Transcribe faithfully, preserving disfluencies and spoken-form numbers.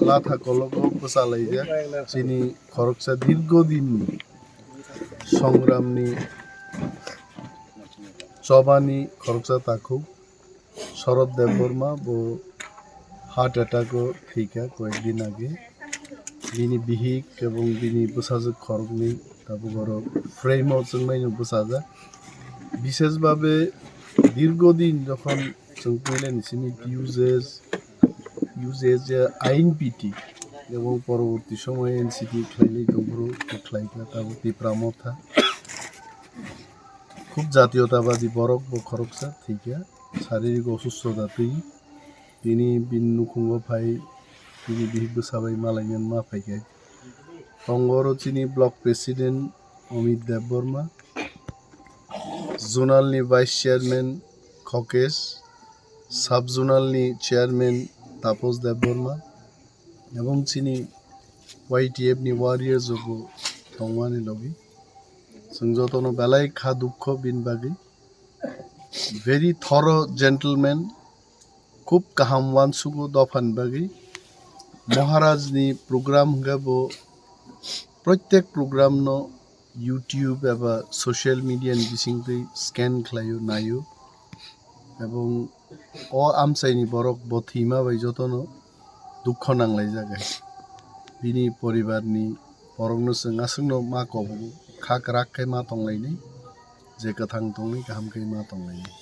Latha kologo bwchalaijak chini khoroksa dirgo dinni songramni chobani khoroksa takhuk Sharad Debbarma bo heart attack o thwikha koyek din age. Bini bihik ebong bini bwsajwk khoroknwi tabuk oro frame o chwngnaino bwchajak. Bishesh bhabe dirgo din jokhon chwng puilani simi U J S, U J S je I N P T ebong poroborti somoy N C T khlailai tongphuru khlaikha tabuk Tipra Motha. Khub jatiyotabadi borok bo khoroksa thwikha, saririk osustota twi. Tini bini nukhungo phai, bini bihik bwsa bai malaina ma phaikha. Tongo oro chini block president Amit Debbarma, zonal ni vice chairman Khokesh, sub zonal ni chairman Tapos Debbarma, ebong chini Y T F ni warriors rok bo tongmani logi. Chwng jotono belai kha dukho bini bagwi. Very thorough gentleman, khub kaham uansugo dophani bagwi. Maharaj ni program hwnkhe bo proitek program no YouTube eba social media ni bisingtwi scan khlaio, naio. Ebong o amchaini borok bo thwima bai jotono dukho nanglaijak hai. Bini poribarni borokno chwng aswkno ma kobogo, kha kwrak khe ma tonglainai, je kwthang tongwi kaham khe ma tonglainai.